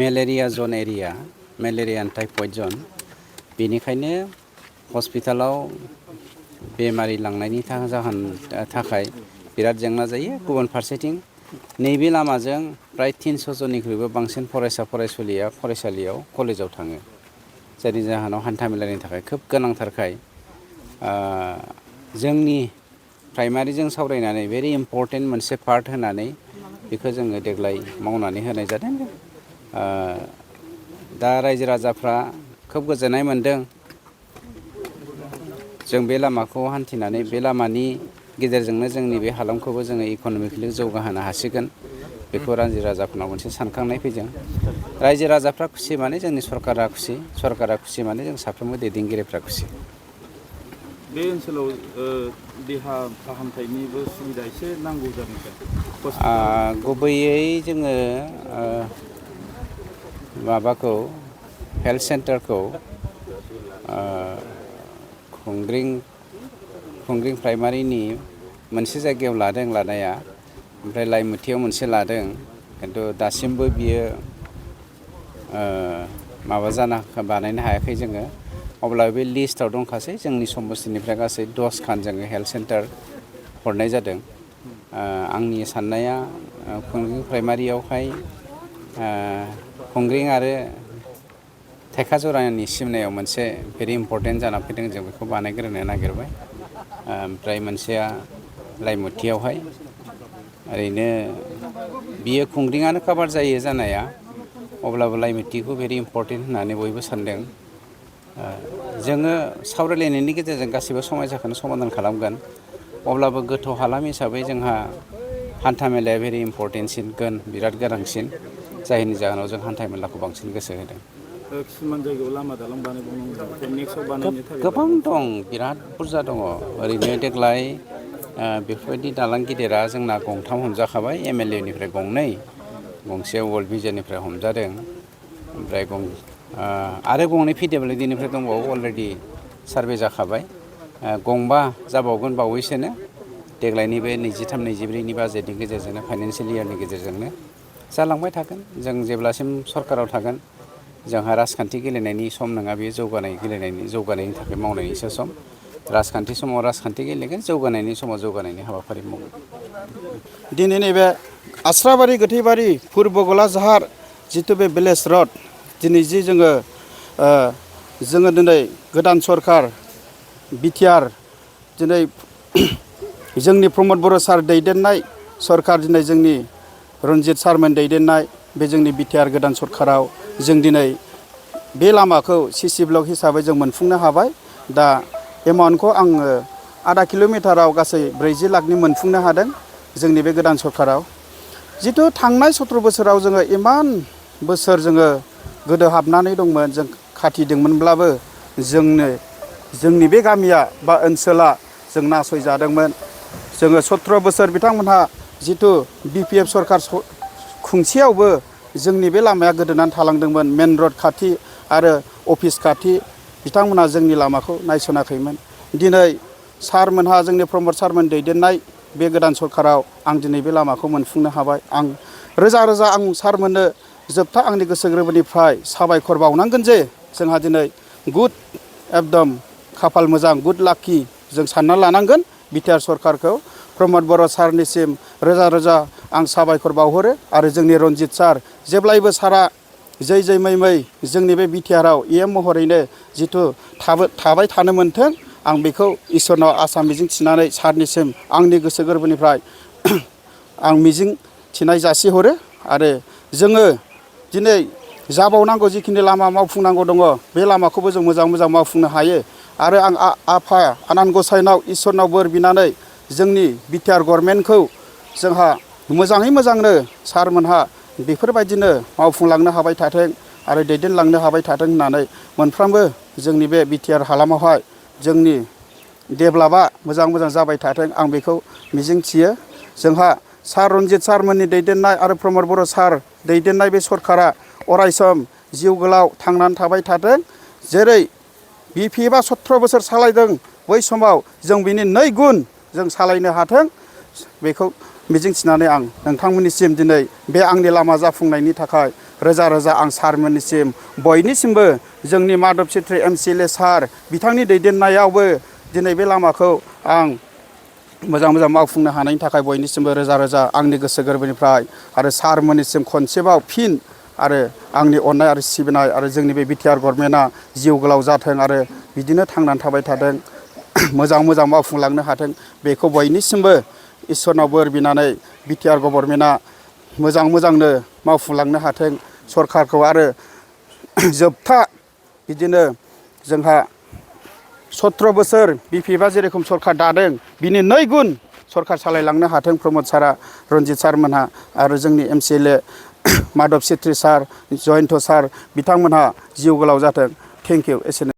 Malaria जन area malaria and typhoid जन बेनिखायनो हस्पिटालाव बेमारि लांनायनि थाखाय बिराद जेंना जायो। गुबुन फारसेथिं नैबे लामाजों प्राय 300 जननिख्रुइबो बांसिन फरायसा फरायसालियाव कलेजाव थाङो, जायनि जाहोनाव हान्थामेलानि थाखाय खोब गोनांथारखाय जोंनि प्राइमारिजों सावरायनानै भेरि इम्परटेन्ट मोनसे पार्ट होनानै बेखौ जोङो देग्लाय मावनानै होनाय जादों। दा रायजो राजाफ्रा खोब गोजोननाय मोनदों। जों बे लामाखौ हान्थिनानै बे लामानि गेजेरजोंनो जोंनि बे हालामखौबो जोङो इक'नमिकेलि जौगाहोनो हासिगोन, बेखौ रायजो राजाफोरनाव मोनसे सानखांनाय फैदों। रायजो राजाफ्रा खुसि माने जोंनि सरकारा खुसि माने जों साफ्रोमबो दैदेनगिरिफ्रा खुसि। बे ओनसोलाव देहा फाहामथायनिबो सुबिदा एसे नांगौ जादों। गुबैयै जोङो माबाखौ हेल्थ सेन्टारखौ खुंग्रिं प्राइमारिनि मोनसे जायगायाव लादों लानाया, ओमफ्राय लाइमुथियाव मोनसे लादों, खिन्थु दासिमबो बियो बानायनो हायाखै जोङो। अब्ला बे लिस्टआव दंखासै जोंनि समस्तिनिफ्राय गासै 10 खान जोङो हेल्थ सेन्टार हरनाय जादों। आंनि साननाया खुंग्रिं प्राइमारियावहाय खुंग्रिं आरो थेखाजरानि सिमनायाव मोनसे भेरि इम्परटेन्ट जानानै फैदों, जों बेखौ बानायग्रोनो नागिरबाय। ओमफ्राय मोनसेया लाइमुथियावहाय, ओरैनो बियो खुंग्रिङानो काभार जायो जानाया, अब्लाबो लाइमुथिखौ भेरि इम्परटेन्ट होननानै बयबो सानदों। जोङो सावरायलायनायनि गेजेरजों गासैबो समस्याखौनो समाधान खालामगोन, अब्लाबो गोथौ हालाम हिसाबै जोंहा हान्था मेलाया भेरि इम्परटेन्टसिन बिराद गोनांसिन, जायनि जाहोनाव जों हान्था मेलाखौ बांसिन गोसो होदों। किसुमान जायगायाव लामा दालां बानायबावनांगौ, नेक्स्टआव बानायनो थाखाय गोबां दं, बिराद बुरजा दङ। ओरैनो देग्लाय बेफोरबायदि दालां गिदिरा जोंना 2 हमजाखाबाय, MLA निफ्राय 2, गंसे वर्ल्ड भिजननिफ्राय हमजादों, ओमफ्राय आरो 2 PWD निफ्राय दंबावो, अलरेडि सार्भे जाखाबाय। 2 जाबावगोन बावैसोनो, देग्लायनि बे 23-24 बाजेटनि गेजेरजोंनो, फाइनान्सियेल इयारनि गेजेरजोंनो जालांबाय थागोन। जों जेब्लासिम सरकाराव थागोन, जोंहा राजखान्थि गेलेनायनि सम नङा, बेयो जौगानायनि थाखाय मावनायनिसो सम। राजखान्थि समाव राजखान्थि गेलेगोन, जौगानायनि समाव जौगानायनि हाबाफारि मावगोन। दिनै नैबे आस्राबारि गोथैबारि पुर्बगला जाहार जितु बे भिलेज रड, दिनै जि जोङो दिनै गोदान सरकार बिटिआर, दिनै जोंनि प्रमद बर' सार दैदेननाय सरकार, दिनै जोंनि रन्जित सारमोन दैदेननाय बे जोंनि बिटिआर गोदान सरकाराव जों दिनै बे लामाखौ CC ब्लक हिसाबै जों मोनफुंनो हाबाय। दा एमाउन्टखौ आङो आधा किल'मिटाराव गासै 40 लाखनि मोनफुंनो हादों जोंनि बे गोदान सरकाराव। जितु थांनाय 17 बोसोराव जोङो इमान बोसोर जोङो गोदो हाबनानै दंमोन, जों खाथिदोंमोनब्लाबो जोंनि बे गामिया बा ओनसोला जों नासयजादोंमोन। जोङो 17 बोसोर बिथांमोनहा जितु BPF सरकार खुंसेयावबो जोंनि बे लामाया गोदोनानै थालांदोंमोन। मेन रड खाथि आरो अफिस खाथि बिथांमोनहा जोंनि लामाखौ नायसनाखैमोन। दिनै सारमोनहा, जोंनि प्रमद सारमोन दैदेननाय बे गोदान सरकाराव आं दिनै बे लामाखौ मोनफुंनो हाबाय। आं रोजा आं सारमोननो जोबथा आंनि गोसो गोरबोनिफ्राय साबायखर बावनांगोन जे जोंहा दिनै गुड एकदम खाफाल मोजां, गुड लाकि जों सानना लानांगोन बिटिआर सरकारखौ। प्रमद बर' सारनिसिम रोजा आं साबायखर बावहरो। आरो जोंनि रन्जित सार, जेब्लायबो सारा जै मै जोंनि बे बिटिआराव EM महरैनो जितु थाबाय थानो मोन्थों, आं बेखौ इसोरनाव आसा मिजिं थिनानै सारनिसिम आंनि गोसो गोरबोनिफ्राय आं मिजिं थिनाय जासिहरो। आरो जोङो दिनै जाबावनांगौ जिखिनि लामा मावफुंनांगौ दङ, बे लामाखौबो जों मोजां मावफुंनो हायो। आरो आं आफा आनान गसाइनाव इसोरनाव बोर बिनानै जोंनि बिटिआर गभर्नमेन्टखौ जोंहा मोजांनो सारमोनहा बेफोरबायदिनो मावफुंलांनो हाबाय थाथों आरो दैदेनलांनो हाबाय थाथों होननानै मोनफ्रोमबो जोंनि बे बिटिआर हालामावहाय जोंनि डेभेलपआ मोजां जाबाय थाथों, आं बेखौ मिजिं थियो। जोंहा सार रन्जित सारमोननि दैदेननाय आरो प्रमद बर' सार दैदेननाय बे सरकारा अरायसम जिउ गोलाव थांनानै थाबाय थाथों। जेरै BPFआ 17 बोसोर सालायदों, बै समाव जों बिनि 2 गुन जों सालायनो हाथों, बेखौ मिजिंथिनानै आं नोंथांमोननिसिम दिनै बे आंनि लामा जाफुंनायनि थाखाय रोजा रोजा आं सारमोननिसिम बयनिसिमबो जोंनि माधब सेट्रि MCLA सार बिथांनि दैदेननायावबो दिनै बे लामाखौ आं मोजां मोजां मावफुंनो हानायनि थाखाय बयनिसिमबो रोजा रोजा आंनि गोसो गोरबोनिफ्राय आरो सारमोननिसिम खनसेबाव फिन आरो आंनि अननाय आरो सिबिनाय आरो जोंनि बे बिटिआर गभर्नमेन्टआ जिउ गोलाव जाथों आरो बिदिनो थांनानै थाबाय थाथों मोजां मोजां मावफुंलांनो हाथों बेखौ बयनिसिमबो इसोरनाव बोर बिनानै बिटिआर गभर्नमेन्टआ मोजां मोजांनो मावफुंलांनो हाथों सरकारखौ आरो जोबथा बिदिनो जोंहा 17 बोसोर बिपिएफआ जेरेखम सरकार दादों बिनि 2 गुन सरकार सालायलांनो हाथों प्रमद सारा रन्जित सारमोनहा आरो जोंनि MCLA माधब सेट्रि सार जयन्त सार बिथांमोनहा जिउ गोलाव जाथों थेंक इउ एसेनो